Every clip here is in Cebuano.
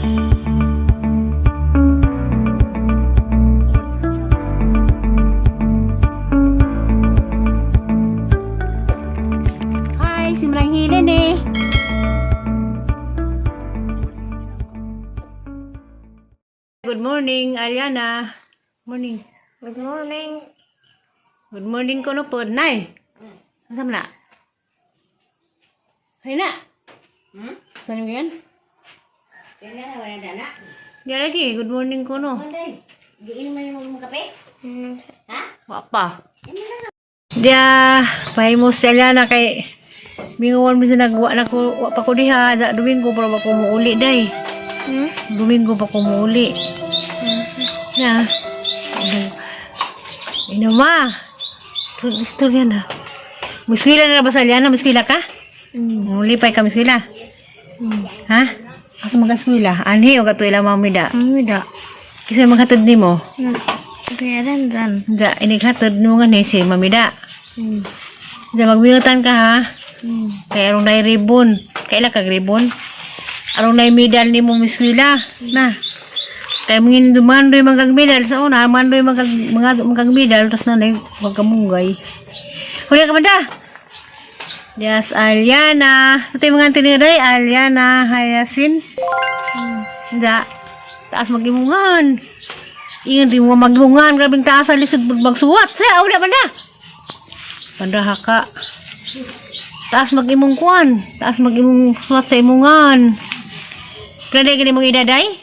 Hi, si Manang Hilin eh. Good morning, Ariana. Morning. Good morning. Good morning ko no po, Nay. Saan na? Hay na. Hmm? Saan yung yan? Kaya na, wala na na. Di lagi, good morning ko no. Monday, giinom man yung kape? Ha? Wa pa. Dia, pahimo si Aliana kay minguan mi sa nagwa na ko, wa pa ko diha, sa Domingo pero ba ko muuli day. Hmm? Domingo pa ko muuli. Na. Ina ma. Istorya na. Muskwila na ba sa Aliana? Muskwila ka? Mulipay ka muskwila? Ha? Asa magaskwila? Anhi o kato ila mamida? Amida. Kasi maghatod nimo. Kaya dan. Da, inighatod mo nga ni si mamida. Hmm. Da, magminutan ka ha. Hmm. Kay arong nay ribbon. Kaila kag ribbon? Arong nay medal ni mo miswila. Na. Kay mangin dumandoy magkag medal sa una, mandoy magkag mga magkag medal tas na nay magkamunggay. Huli ka banda. Yes, Aliana. Ito yung mga tiniray, Aliana Hayasin. Da. Taas magimungan. Ingat di mo magimungan. Grabing taas ang lisod magsuwat. Sa, wala banda. Banda haka. Taas mag-imong kuan. Taas mag-imong suwat sa imungan. Pwede gani mong edad ay?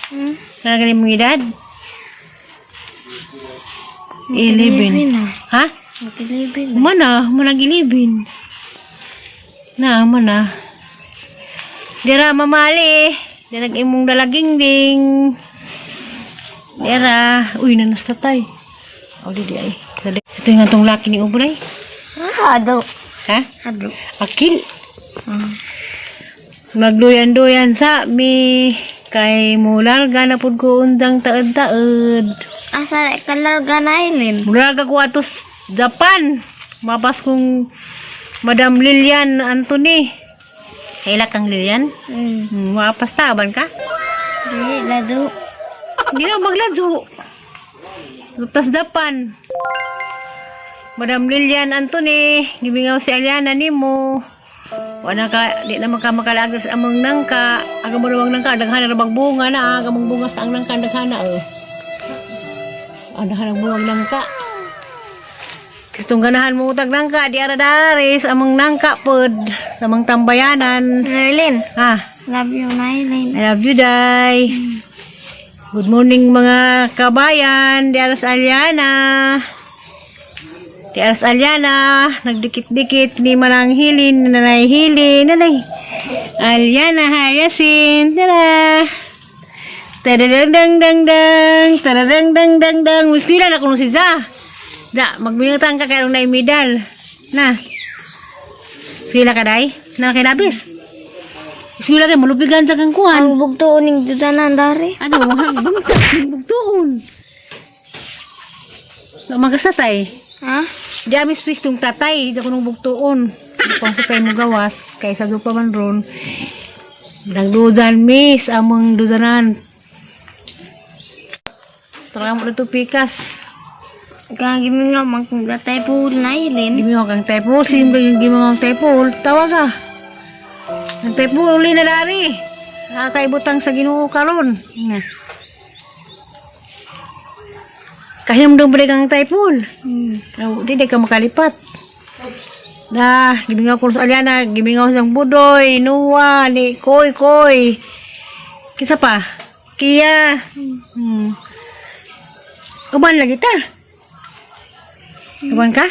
Hmm? Pwede gani mong edad? 11. Na. Ha? Mag-11 na. Mana, manag 11. Na, mana. Dira mamali. Dira imong dalaging ding. Dira. Uy, nanas tatay. O, di di ay. Ito yung atong laki ni Ubray. Ah, ado. Ha? Ado. Akil. Hmm. Magduyan-duyan sa mi kay mularga na pud ko undang taed-taed. Asa kalarga na ilin? Mularga ko atos Japan. Mapas kong Madam Lilian Anthony. Kaila kang Lilian? Hmm. Mapas taban ka? Di, lado. Hindi na magladyo. Lutas Japan. Madam Lilian Anthony, gimingaw si Aliana nimo. Wala ka, di naman ka makalagas amang nangka. Aga mo namang nangka, daghan na bang bunga na. Aga mong bunga sa ang nangka, daghan na. Oh. Ah, daghan ang bunga nangka. Gustong ganahan mo utag nangka, di ara daris, amang nangka pod, amang tambayanan. Nailin. Ah, Love you, Nailin. I love you, Day. Good morning mga kabayan. Di Aras Aliana. Di Aras Aliana. Nagdikit-dikit ni Manang Hilin. Nanay Hilin. Nanay. Aliana Hayasin. Tara. Tadadang dang dang dang. Tadadang dang dang dang. Muskila na kuno si Za. Da, magminutang ka kay na medal. Na. Sila ka, Day? Na kay labis. Sila kay malupigan sa kang kuhan. Ang bugto ning dudanan dari. Ano, mga bungkak, bugtuon. No, magasatay. Ha? Di amis pistong tatay, di ako nung bugtuon. Kung sa tayo mo gawas, kaysa doon pa man ron. Nagdudan, miss, among dudanan. Tara mo na ito pikas. Kaya gimingaw man kung gatay po Nailin. Gimi mo kang typol, simple yung gimi mo kang typol. Tawag ka. Ang typol, uli na dari. Nakakaibutang sa Ginoo karon. Nga. Kahiyam daw balik ang typol. Hmm. Oh, di di ka makalipat. Na, gimingaw ko sa Aliana, gimingaw siyang Budoy, Nuwa, ni Koy Koy. Kisa pa? Kia. Uban lagi ta. Uban ka?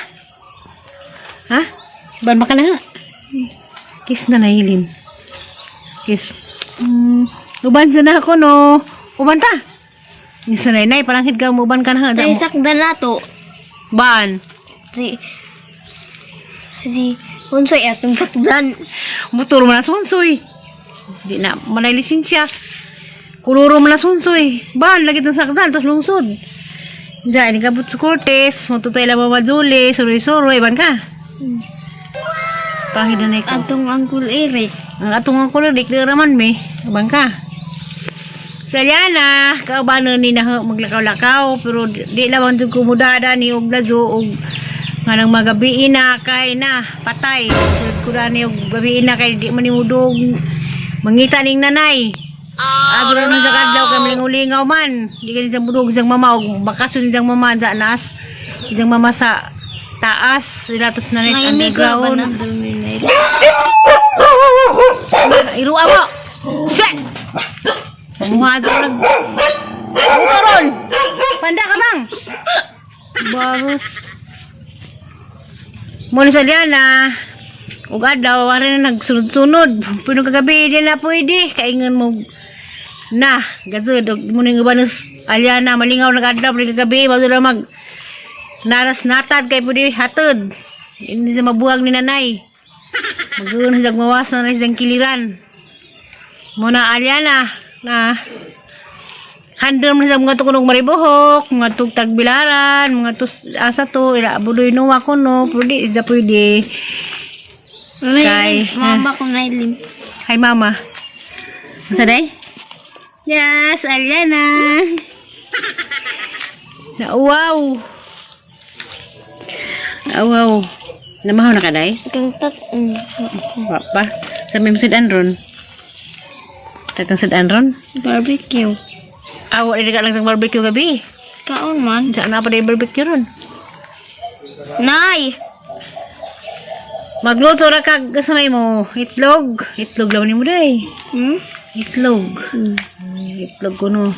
Ha? Uban maka na nga. Kiss na nahilin. Kiss. Uban sa na ako no. Uban ta. Kiss na nay, parang hit ka, uban ka na. Sa isakdan nato. Ban. Si si unsay atong sakdan. Motor man na sunsoy. Di na manay lisensya. Kuluro man na sunsoy. Ban lagi tang sakdal tapos lungsod. Diyan, ikabot sa Cortez, matutay lang mamaduli, suroy-suroy, ban ka. Pangit na ikaw. Atong Uncle Eric. Ang atong ang kulor, di raman me. Ban ka. Sa Liana, kaubanon ni na maglakaw-lakaw pero di lamang jud kumudada ni og lazo og nga nang magabi na kay na patay. Sulod ko na ni og gabi na kay di man ni mudog mangita ning nanay. Oh, no. Sa kadlaw kay malingaw-lingaw man. Di ka sa mudog isang mama og bakason isang mama sa nas. Isang mama sa taas sila tos nanay sa May amigo ba underground. na? Dormi na. Iruwa mo! Shit! Mukha daw nag... Mukha ron! Panda ka bang? Baros. Muna sa Diana. Ug adlaw, wala na nagsunod-sunod. Pero kagabi, di na pwede. Kaingan mo na. Gazod, muna yung iba Aliana, malingaw nag-adlaw. Pero kagabi, bago na mag... Naras natad kay pwede hatod. Hindi sa mabuhag ni nanay. Mag-uun sa mawas na na siyang kiliran. Muna Aliana na handom na sa mga tukunog maribuhok, mga tug tagbilaran, mga tus asa to, ila budoy nuwa ko no, pwede, isa pwede. Kay, Mama ko nailim. Hi mama. Sa day? Yes, Aliana. Na wow. Na wow. Namahaw na ka day? Kang tat. Wa pa. Sa may sudan ron. Tatang sudan ron. Barbecue. Ah, wala ka lang sa barbecue gabi. Kaon man. Saan na pa na yung barbecue ron? Nay! Magluto ra kag sa may mo. Itlog. Itlog lang ni mo day. Hmm? Itlog. Itlog ko no.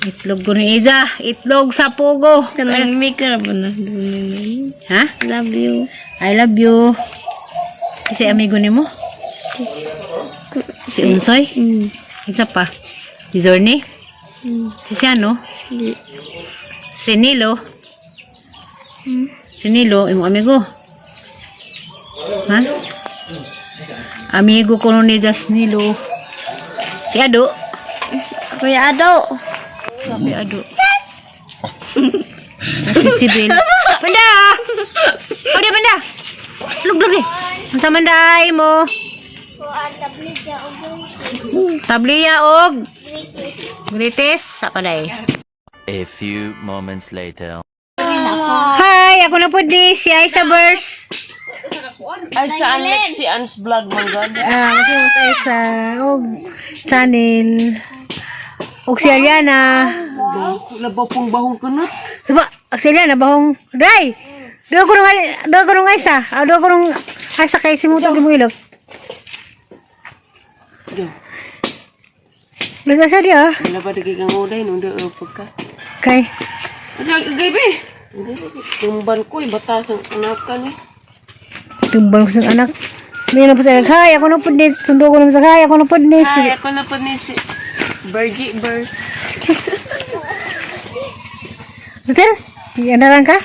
Itlog ko ni Iza. Itlog sa pugo. Kanang may ka ba na? Dormi na. Ha? Love you. I love you. Kasi amigo ni mo? Si Unsoy? Isa pa. Si Zorny? Si Siano? Di. Si Nilo? Hmm? Si Nilo, imong amigo. Ha? Amigo ko ni Das Nilo. Si Ado. Kuya Ado. Si Ado. Si Bill. Banda! Pwede, banda! Lugdog eh. Ang samanday mo. Tabliya og Gritis. Sa paday. A few moments later. Hi! Ako na po di, si Aisa Bers. Ay, sa Alex, si Ans Vlog, man God. Ah, kasi mo sa Aisa. Og channel. Og si Ariana. Labaw pong bahong kunot. Saba, ang si Ariana bahong Day! Doon ko nung doon ko nung Aisa. Ah, doon ko nung Aisa kay simutan di mo ilok. Yo. Basta sa diya. Wala ba naging ang uday nung doon pagka? Kay. Gabi! Tumban ko, batas ang anak ka ni. Tumbang ko sa anak. May na po sa Hi, ako na po ni. Sundo ko naman sa Hi, ako na po ni. Hi, ako na po ni si Virgie Burst. Betul? Yan na lang ka?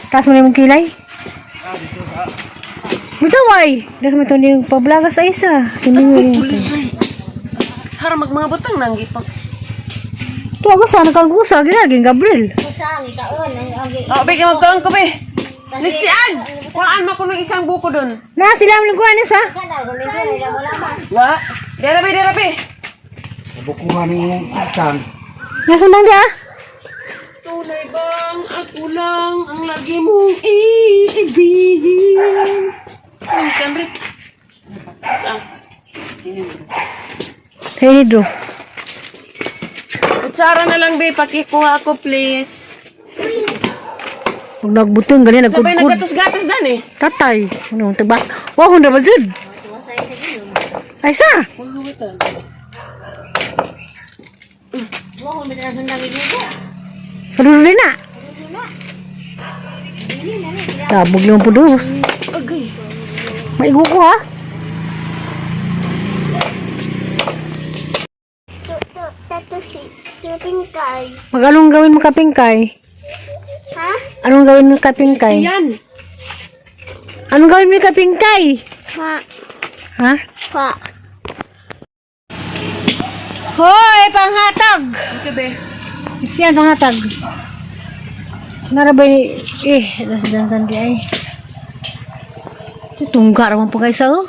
Taas mo na yung kilay? Bitaw ay! Dahil mo ito yung pablaga sa isa. Kiningo rin ito. Hara mag mga butang nang gipang. Ito ako sana kang gusa. Ginaging Gabriel. Oh, be, magtuon ko be. Liksian! Kuhaan mo ko ng isang buko doon. Na sila mo lingkuhan sa. Wa? Dera be, dera be. Bukuhan ng utang. Nasundang di ah. Tunay bang ako lang ang lagi mong iibigin? Ay, siyempre. Saan? Kay Nido. Kutsara na lang, be. Pakikuha ko, please. Huwag nagbutong ganyan Sabay nagkudkod. naggatas-gatas dan eh. Tatay. Ano ang taba? Wow, hundra ba dyan? Ay sa! Kadulo din na. Tabog lang po dos. Agay. Maigo ko ha. Kapingkay. Mag-anong gawin mo kapingkay? Ha? Anong gawin mo kapingkay? Yan. Anong gawin mo kapingkay? Pa. Ha? Pa. Hoy, panghatag! Ito, be. Siyan, panghatag. Narabay, eh, dansan di ay. Tungga raman po kayo sa oh.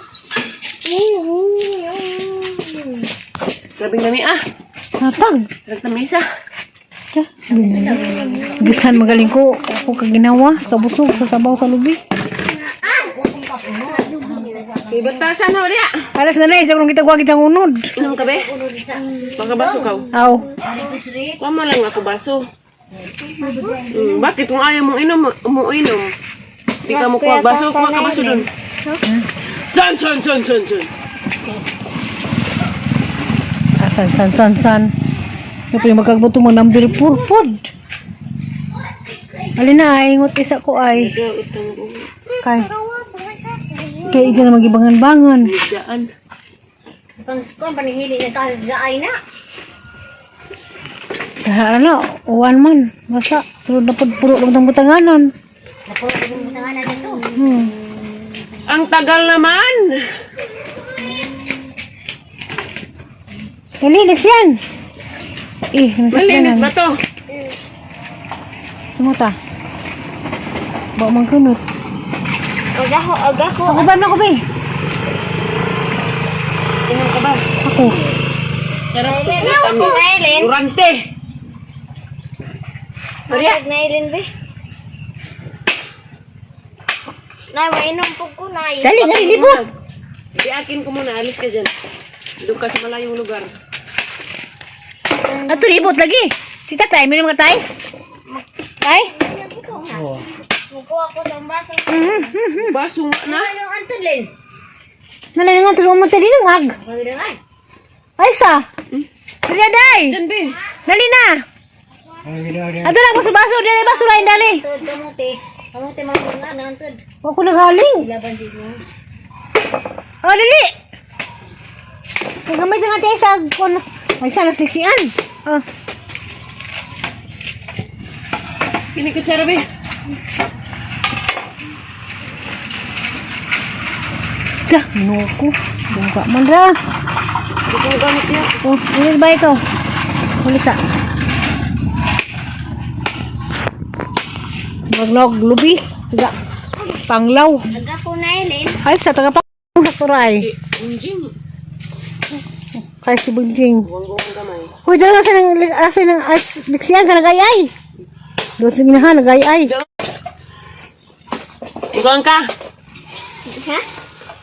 Grabing lami ah. Hatag. Nagtamisa. Gisan magaling ko. Ako kaginawa. Sa kabusog. Sa sabaw sa lubi. May batasan ho diya. Alas na na. Isa kong kita kuha kitang unod. Inom ka be? Baka baso ka. Aw. Kuha mo lang ako baso. Bakit kung ayaw mong inom, umuinom? Di ka mo kuha baso, kuha ka baso dun. San, san, san, san, san. Ah, san, san, san, san. Ito yung magkagbuto mo number 4 pod. Alin na ay, ingot isa ko ay. Kay. Kay ikaw na magibangan-bangan. Diyan. Pang kuan panihili na tayo sa ay na. Kaya ano, uwan man. Basta, sunod na pod, puro lang itong butanganan. Napuro yung butangan na dito. Ang tagal naman! Malinis yan! Eh, Malinis ba to? Sumuta. Ba man kunot. Agaho, agaho. Ako ba na ko be? Inom ka ba? Ako. Sarap to. Nailin. Durante! Maria. Nailin be. Nay, mainom po ko, nay. Dali, dali, libot. Di akin ko muna, alis ka dyan. Doon ka sa malayong lugar. Ato libot lagi. Si tatay, may mga tay? Tay? Oo. Mukuha ko sa baso. Baso nga na. Ano ang antulin? Nalay nga tulong mo tali ng ag. Pagdagan. Ay sa. Dali, day. Dyan, be. Dali na. Ay, ginawa niya. Ato lang baso baso, dali baso lain dali. Tod, kamuti. Kamuti mga mga na antod. Wa ko naghaling. Laban dito. Oh, dali. Nagamay sa nga tayo sa kon. Ay sa nasliksian. Oh. Kini kutsara, be. Dah, nuko. Buka man ra. Hindi ko gamit niya. Oh, ulit ba ito? Ulit sa. Maglog, lubi. Tiga. Panglaw. Agaho, Nailin. Ay, sa taga pa sa turay. Si Unjing. Kay si Bunjing. Buwang-buwang gamay. Uy, dala sa nang asa nang as liksian ka nagay ay. Doon sa ginahan nagay ay. Mukaan ka. Ha?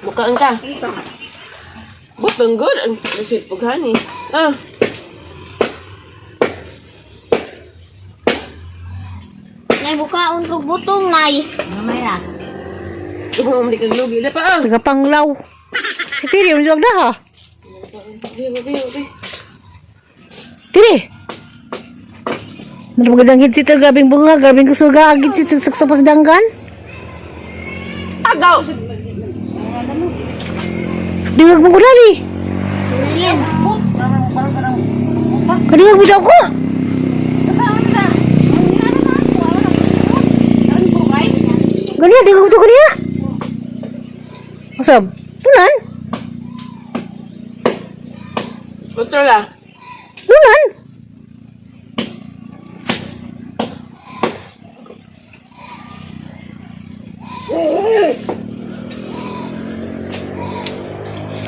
Mukaan ka. Butang good. Ang nasit paghani. Ah. Nay, bukaon ko butong, nay. Mamay ra. Ikaw mo di kag lugi. Di pa ah. Taga panglaw. Si Tiri, ang luwag na ha. Be, be, be. Tiri. Magandang hit sito, grabing bunga, grabing kusuga, agit sito sa pasdanggan. Agaw. Dingag mo ko dali. Nailin. Kadingag mo daw ko. Ganiya, dingag mo to ganiya. Asab, tunan, Otro la. tunan.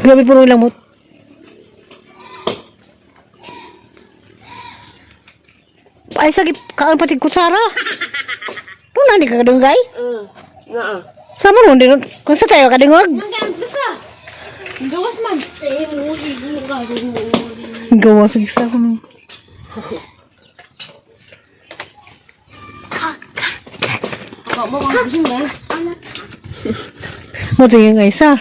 Grabe puno yung lamot. Ay, sagip, kaan pati kutsara. Tunan, di ka kadunggay. Nga ah. Sama ron, din. Kung sa tayo kadungog. Gawas man. Gawa sa isa ko nung. Mo tingin nga isa.